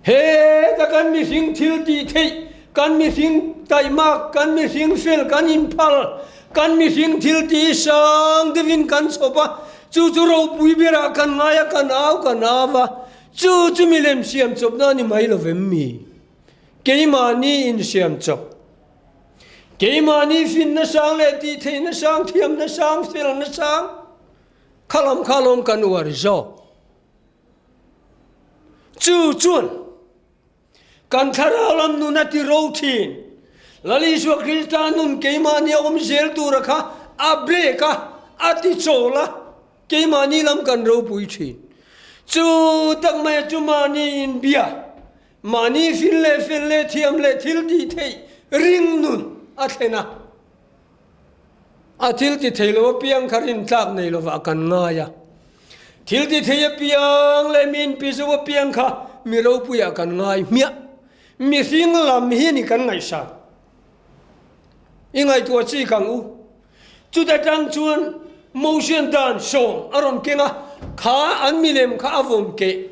Heta kan mihring thil tih theih, kan mihring taihmak, kan mihring fel, kan inphal, kan mihring thil tih sang deuhin kan chhawp a, chu chu ropui berah kan ngai a, kan au kan au a, chu chu milem siam chawpna a ni mai lo vem mi? Keimahni insiam chawp, keimahni finna sang leh tih theihna sang, thiamna sang, felna sang, Khalam kha lawm kan uar zawk. Chu chuan kan thlarau lam nun a ti ro thin. Lal Isua Krista nun keimahni a awm zel tura kha a break a, a ti chawl a, keimahni lam kan ropui thin. Chu tak mai a chu mahni inbia, mahni fin leh fel leh thiam leh thil tih theih ring nun a thlen a. A thil ti thei lo apiang kha rintlak nei lovah kan ngai a. Thil ti thei apiang leh mi inpizo apiang kha mi ropuiah kan ngai hmiah. Mihring lam hi ni kan ngaihsan. I ngaihtuah chi kang u. Chuta tang chuan Mosian dan sawm a rawn keng a, kha an milem kha a vawm keh.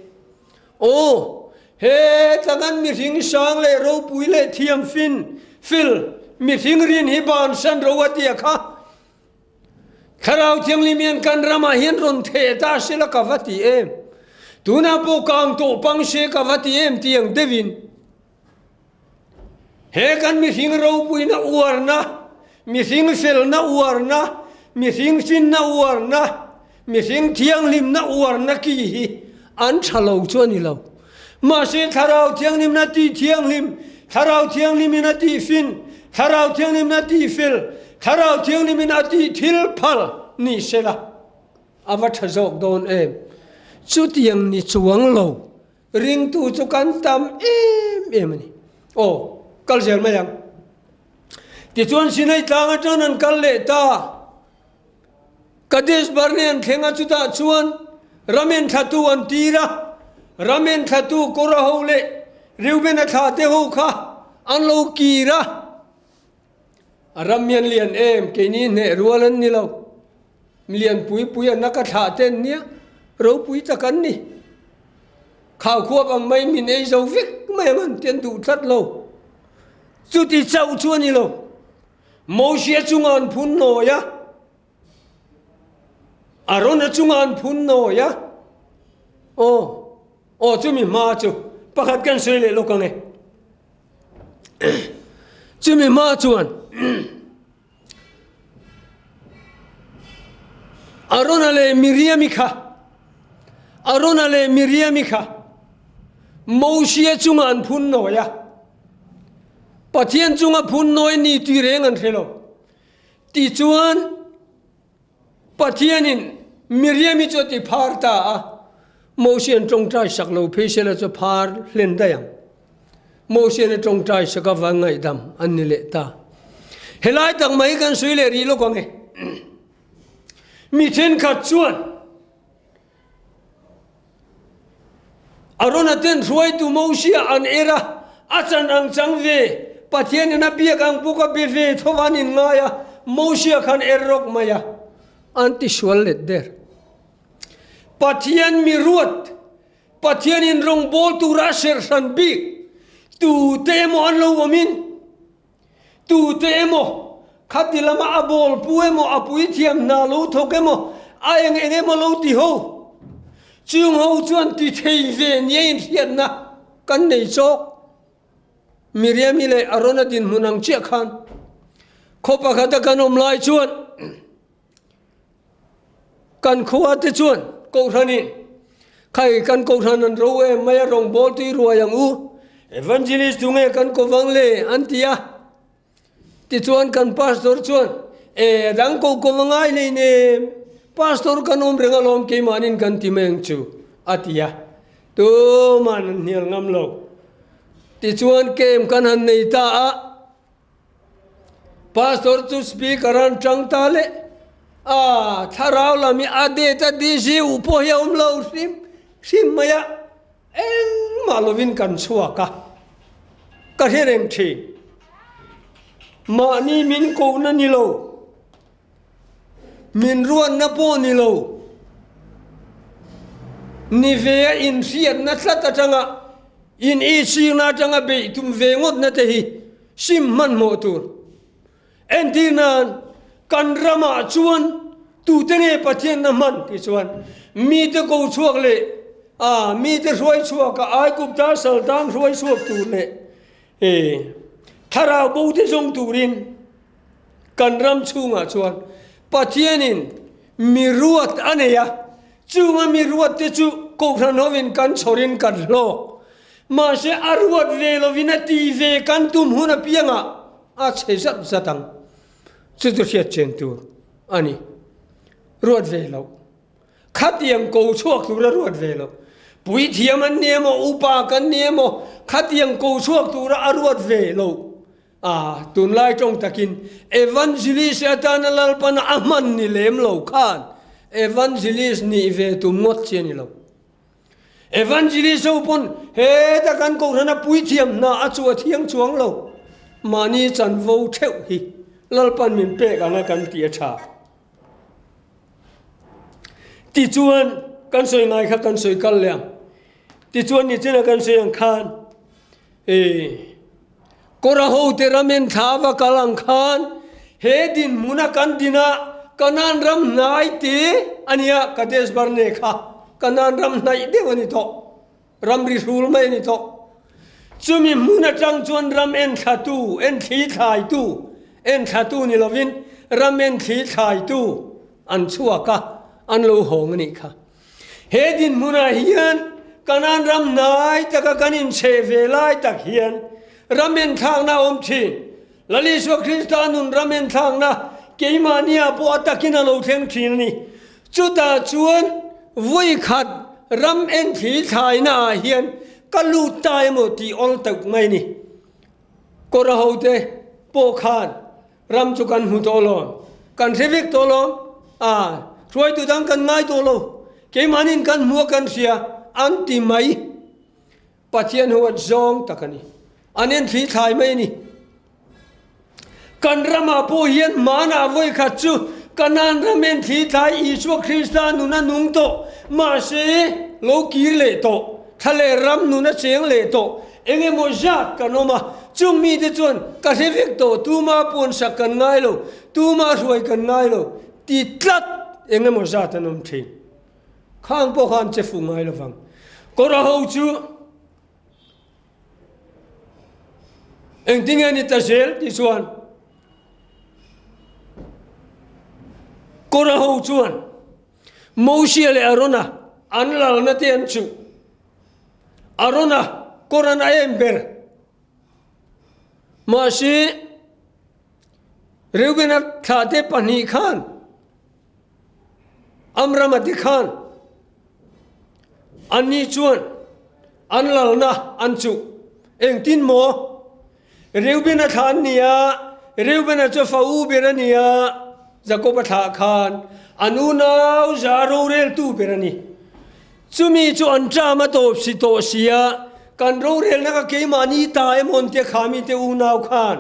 Aw, he tlangan mihring sang leh ropui leh thiam fin, fil, mihring rin hi bansan ro a tia kha. Thlarau Thianghlim hian kan ramah hian rawn theh ta se la ka va ti em? Tunah pawh kang tawh pang se ka va ti em tih ang deuhin. He kan mihring ropuina uarna, mihring felna uarna, mihring finna uarna, mihring thianghlimna uarna ki hi an tha lo chu a ni lo. Mahse Thlarau Thianghlimna tih thianghlim, Thlarau Thianghlimin a tih fin, Thlarau Thianghlimna tih fel, Thlarau Thianghlimin a tih thil phal ni sela a va tha zawk dawn em? Chutiang ni chuang lo. Ringtu chu kan tam em em a ni. Aw, kal zel mai ang. Tichuan Sinai tlang atang an kal leh ta. Kadesh Barnea an thleng a, chutah chuan ramen thlatu an tir a. Ramen thlatu Kora ho leh Reubena thla te ho kha an lo kir a. A ram hian lian em, keini hneh rual an ni lo. Lian pui pui a naka thlah te an nia, ropui tak an ni. Khau khuap ang mai min ei zo vek mai ang an ti an duh tlat lo. Chuti chauh chu a ni lo. Mosia chunga an phun nawi a, Arona chunga an phun nawi a, aw, aw chumi hma chu pakhat kan sawi leh lawk ang e. Chumi hma chuan Arona leh Miriami kha Arona leh Miriami kha Mosia chunga an phun nawi a, Pathian chunga phun nawi ni tih reng an hre lo. Tichuan Pathianin Miriami chu a ti phar ta a, Mosian tawngtai sak lo phei sela chu phar hlen daih ang. Mosian a tawngtai sak avang ngaihdam an ni leh ta. Helai tak mai kan sawi leh rih lawk ang e. Mi thenkhat chuan Arona ten hruaitu Mosia an er a, a chan ang chang ve, Pathianin a biak ang bawk a be ve tho an inngai a, Mosia khan er rawk mai a, an ti sual let der. Pathian mi ruat, Pathianin rawngbâwl tura a serhran bik tute emaw an lo awmin, Tute emaw, khati lama a bawlpu emaw, a puithiam hna lo thawk emaw, a eng eng emaw lo ti ho. Chung ho chuan ti thei ve nia inhriatna kan nei chawk. Miriami leh Arona dinhmun ang chiah khan khaw pakhata kan awm lai chuan kan khua te chuan Kohhranin. Khai kan kohhran an ro em mai a rawngbâwl tui ruai ang u, Evangelist tu nge kan ko vang le? an ti a. Tichuan kan pastor chuan, E, dang ko ko va ngai hlei nem, pastor kan awm reng alawm keimahnin kan ti mai ang chu, a ti a. Tuman an hnial ngam lo. Tichuan camp kan han nei ta a, pastor chu speaker an tang ta le, a thlarau lam hi a det a dizî uh pawh hi a awm lo hrim hrim mai a. Engmah lovin kan chhuak a, ka hre reng thin. Mahni min kohna ni lo, min ruatna pawh ni lo, ni ve a inhriatna tlat atanga in ichhirna atanga beih tum ve ngawtna te hi sim hmanhmawh tur. Entir nan, kan ramah chuan tute nge Pathianna hman tih chuan mite ko chhuak leh a mite hruai chhuak a Aigupta saltang hruai chhuak tur leh e thlarau bo te zawng turin kan ram chhungah chuan Pathianin mi ruat a nei a, chunga mi ruat te chu Kohhran hovin kan chhawrin kan hlawk. Mahse a ruat ve lovin a ti ve kan tum hun apiangah a chhe zat zat ang. Chu chu hriat chen tur a ni. Ruat ve loh. Khatiang ko chhuak tura ruat ve loh. Puithiam an ni emaw, upa kan ni emaw, khatiang ko chhuak tura a ruat ve loh. A, tunlai tawng takin Evangelist atana Lalpana a hman ni lem lo khan Evangelist nih ve tum ngawt chi a ni lo. Evangelist ho pawn heta kan kohhrana puithiam hna a chu a thiang chuang lo. Mahni chanvo theuh hi Lalpan min pek anga kan tih a tha. Tichuan kan sawi ngai kha kan sawi kal leh ang. Tichuan nichina kan sawi ang khan e Kawra hote ramen thla va kal ang khan he dinhmuna kan dina Kanaan ram hnai te a nia Kadesh Barnea kha Kanaan ram hnaih deuh a ni tawh. Ramri hrul mai a ni tawh. Chumi hmun atang chuan ram enthlatu, enthli thlaitu, enthlatu ni lovin ram enthli thlaitu an chhuak a, an lo hawng a nih kha. He dinhmunah hian Kanaan ram hnai taka kan inchheh ve lai tak hian ram enthlakna a awm thin. Lal Isua Krista nun ram enthlakna keimahniah pawh a takin a lo thleng thin a ni. Chutah chuan vawi khat ram enthli thlainaah hian ka lut ta emaw tih awl teuh mai a ni. Kawra hote pawh khan Ram chu kan hmu tawh lo, kan hre vek tawh lo, a hruaitu dang kan ngai tawh lo, keimahniin kan hmu a kan hria an ti mai. Pathian huat zawng tak a ni. An enthli thlai mai a ni. Kan ramah pawh hian hmanah vawi khat chu Kanaan ram enthli thlai Isua Krista nun a nung tawh, mahse lo kir leh tawh, thla leh ram nun a cheng leh tawh. Eng emaw zat kan awm a, chung mite chuan ka hre vek tawh, tuma puansak kan ngai lo, tuma hruai kan ngai lo ti tlat eng emaw zat an awm thin. Khang pawh khan che fuh ngai lovang. Kawra ho chu engtinge ni ta zel ti chuan Kawra ho chuan Mosia leh Arona an lalna te an chuh. Arona kawr an a em ber. Mahse, Reubena thlahte pahnih khan Amrama te khan anni chuan an lalna an chuh. Engtin maw? Reubena thlah an ni a, Reubena chu fa u ber a ni a, Jakoba thlah khan an unau za roreltu ber a ni. Chumi chu an ṭam a tawp si tawh si a, kan rorelna kha keimahni ta emaw an tia kha mite unau khan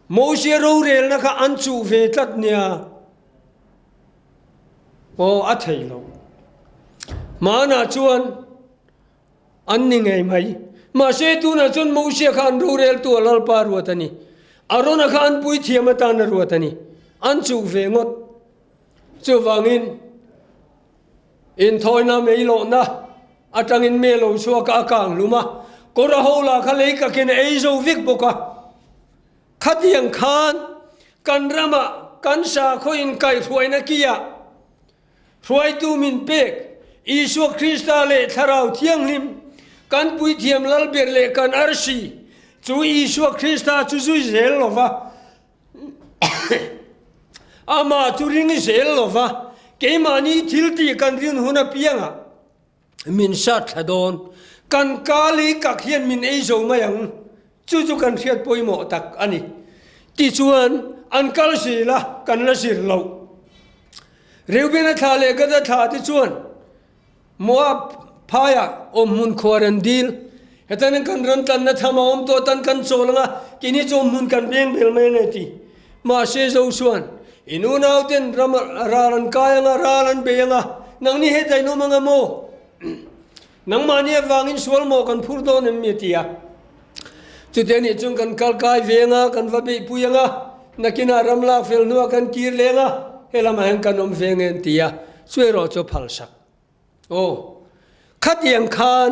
Mosia rorelna kha an chuh ve tlat nia. Aw, a thei lo. Hmanah chuan An ni ngei mai. Mahse tunah chuan Mosia kha an roreltu a Lalpa ruat a ni. Arona kha an puithiam atan a ruat a ni. An chuh ve ngawt. Chuvangin inthawina mei lawhna atangin me lo chhuak a, a kang hlum a. Kawr a ho lah kha lei kakin a ei zo vek bawk a. Khatiang khan kan ramah kan sakhaw inkaihhruaina kiah Hruaitu min pek. Isua Krista leh Thlarau Thianghlim, kan Puithiam Lalber leh kan Arsi, chu Isua Krista chu zui zel lo va, amah chu ring zel lo va, keimahni thiltih kan rin hun apiangah min sat thla dawn. Kan ka lei kak hian min ei zo mai ang. Chu chu kan hriat pawimawh tak a ni. Tichuan, an kal zel a, kan la zir loh. Reubena thla leh Gada thla te chuan Moab phaiah awmhmun khuar an dil. Hetanin kan ram tlanna tham a awm tawh tan kan chawl ang a, keini chu awmhmun kan veng bel mai ang e ti. Mahse Josua'n, In unauten ram ral an kai ang a, ral an bei ang a, nangni hetah in awm ang a maw? Nangmahni avangin sual maw kan phur dawn em mi a ti a. Chute anih chuan kan kal kai ve ang a, kan va beihpui ang a, nakinah ram lak fel hnuah kan kir leng a, he lamah hian kan awm ve ang e an ti a, chu erawh chu a phalsak. Aw, khatiang khan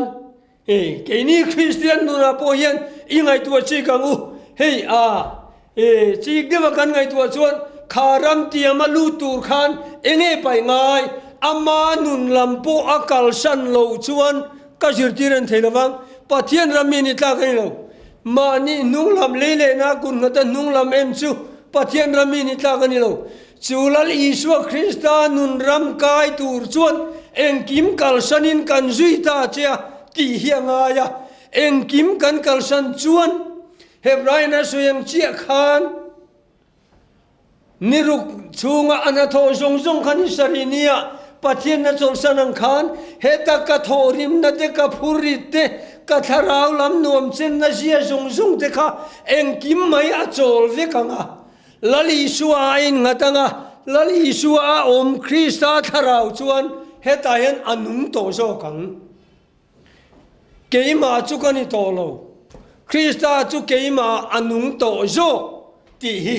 hei keini Kristian nunah pawh hian i ngaihtuah chik ang u, hei a e chik deuha kan ngaihtuah chuan kha ram tiama lut tur khan enge paih ngai, ama nun lam pawh a kalsan loh chuan ka zirtir an thei lovang, Pathian ram mi ni tlak a ni lo. Mahni hnung lam lei lehna kut nghata hnung lam en chu Pathian ram mi ni tlak a ni lo. Chu Lal Isua Krista nun ram kai tur chuan engkim kalsanin kan zui ta che a tih hi a ngai a. Engkim kan kalsan chuan Hebrain a sawi ang chiah khan Ni ruk chhunga a hnathawh zawng zawng kha ni sarih nia Pathian na chawlhsan ang khan heta ka thawhrimna te, ka phurrit te, ka thlarau lam nuam chenna zia zawng zawng te kha engkim mai a chawl vek ang a. Lal Isua a innghat ang a, Lal Isua a awm Krista thlarau chuan hetah hian a nung tawh zawk ang. Keimah chu ka ni tawh lo, Krista chu keimah a nung tawh zawk tih hi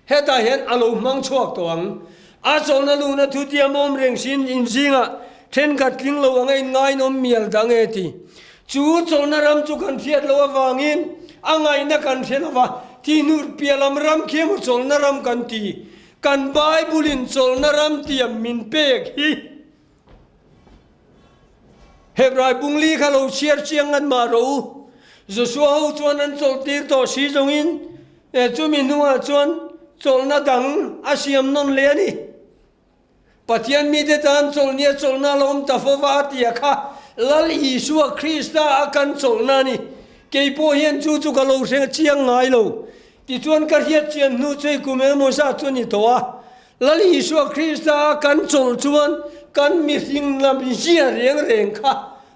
hetah hian a lo hmang chhuak tawh ang. A chawlhna luhna thutiam awm reng sin inzingah thenkhat tling lo anga inngainawm mial dang e ti. Chu chawlhna ram chu kan hriat loh avangin a ngaihna kan hre lo va, thihnu piah lam ram khi emaw chawlhna ram kan ti. Kan Bible-in chawlhna ram tiam min pek hi. Hebrai bungli kha lo chhiar chiang ngat mah rawh u. Joshua ho chuan an chawlh tir tawh si zawngin chumi hnuah chuan chawlhna dang a siam nawn leh a ni. Pathian mite tan chawlhnia chawlhna a lo awm ta fo va a tia kha Lal Isua Krista a kan chawlhna a ni. Kei pawh hian chu chu ka lo hre chiang ngai lo. Tichuan ka hriat chian hnu chu i kum emaw zat chu a ni tawh a. Lal Isua Krista a kan chawlh chuan kan mihring lam zia reng reng kha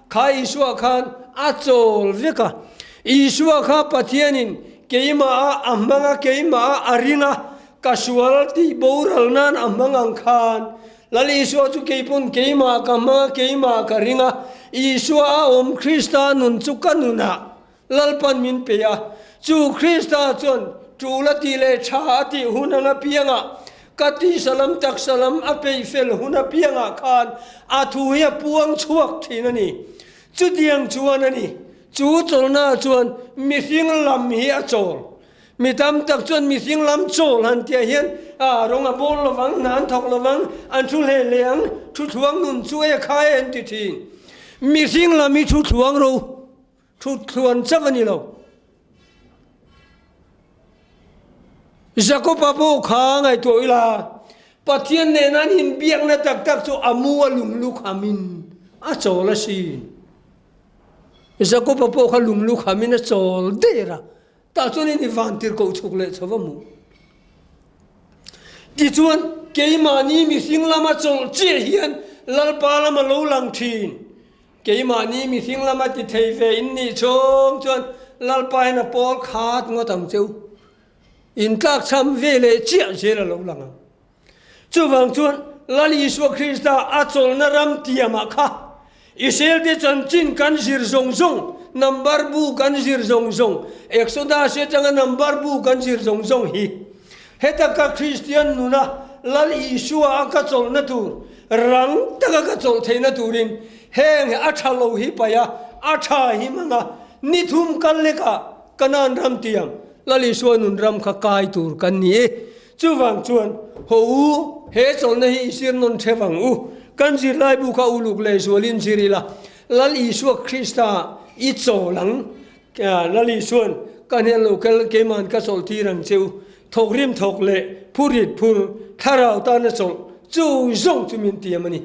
kha Isua khan a chawl vek a. Isua kha Pathianin keimah a hmang a, keimah a ring a, ka sual tih boral nan a hmang ang khan Lal Isua chu keipawn keimah ka hmang a, keimah ka ring a, Isua a awm Krista nun chu ka nunah Lalpan min pe a, chu Krista chuan tul a tih leh tha a tih hun ang apiangah, ka tisa lam taksa lam a peih fel hun apiangah khan a thu hi a puang chhuak thin a ni. Chutiang chuan a ni, chu chawlhnaah chuan mihring lam hi a chawl. Mi tam tak chuan mihring lam chawl han tihah hian a rawng a bawl lovang, hna an thawk lovang, an thu hle hle ang, thuthluang nun chu e khai an ti thin. Mihring lam hi thuthluang ro. Thut thluan chauh a ni lo. Jakoba pawh kha ngaihtuah ila, Pathian nena an inbiakna tak tak chu a mu a lunglu khamin a chawl asin. Jakoba pawh kha lunglu khamin a chawl der a, tah chuan in i vantirhkoh chhuk leh chho va hmuh. Tichuan, keimahni mihring lama chawlh chiah hian Lalpa lam a lo lang thin. Keimahni mihring lama ti thei ve in nih chhung chuan Lalpa hian a pawl khat ngawt ang cheu. In tlakchham ve leh chiah zel a lo lang ang. Chuvang chuan Lal Isua Krista a chawlhna ram tiamah kha Israelte chanchin kan zir zawng zawng, number bu kan zir zawng zawng, Exodus atanga number bu kan zir zawng zawng hi heta ka Kristian nuna Lal Isua a ka chawlhna tur, rang taka ka chawlh theihna turin heng a tha lo hi paih a, a tha hi hmang a, ni thum kal lekah Kanaan ram tiang Lal Isua nun ram kha kai tur kan ni e. Chuvang chuan, Haw u, he chawlhna hi i sir nawn theuh ang u. Kan zirlaibu kha uluk leh zualin zir ila, Lal Isua Krista i chawl ang. Lal Isuan, Ka hnen lo kal, keima'n ka chawlh tir ang che u. Thawk rim thawk leh phurit phur, thlarau tana chawlh, chu zawng chu min tiam a ni.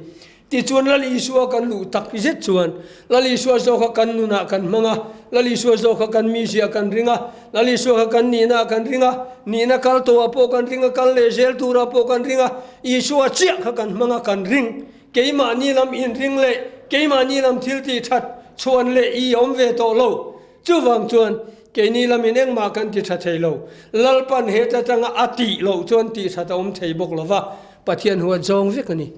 Tichuan Lal Isua kan luh tak zet chuan Lal Isua zawk kha kan nunah kan hmang a, Lal Isua zawk kha kan mizia kan ring a, Lal Isua kha kan nihnaah kan ring a, nihna kal tawhah pawh kan ring a, kal leh zel turah pawh kan ring a, Isua chiah kha kan hmang a, kan ring. Keimahni lam inring leh keimahni lam thil tih that chhuan leh i awm ve tawh lo. Chuvang chuan keini lamin engmah kan ti tha thei lo. Lalpan heta tanga a tih loh chuan tih that a awm thei bawk lo va, Pathian huat zawng vek a ni.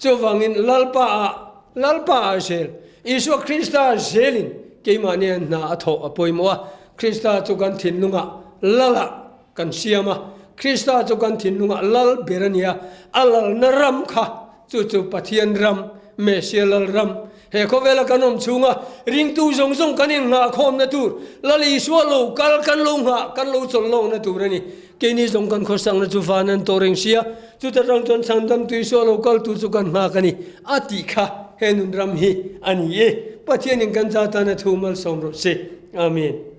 Chuvangin Lalpa ah, Lalpa ah zel, Isua Krista zelin keimahni an hna a thawh a pawimawh a, Krista chu kan thinlungah Lal ah kan siam a, Krista chu kan thinlungah Lal ber a ni a, a lalna ram kha chu chu Pathian ram, Messiah Lal ram, he khawvela kan awm chhunga ringtu zawng zawng kan innghahkhawmna tur, Lal Isua lo kal kan lo nghah, kan lo chawlh lohna tur a ni. Keini zawng kan khawsakna chu van an tawh reng sia, chuta tang chuan chhandamtu Isua lo kal tur chu kan nghak a ni, a tih kha he nun ram hi a ni e. Pathianin kan za tana thu malsawm rawh se. Amen.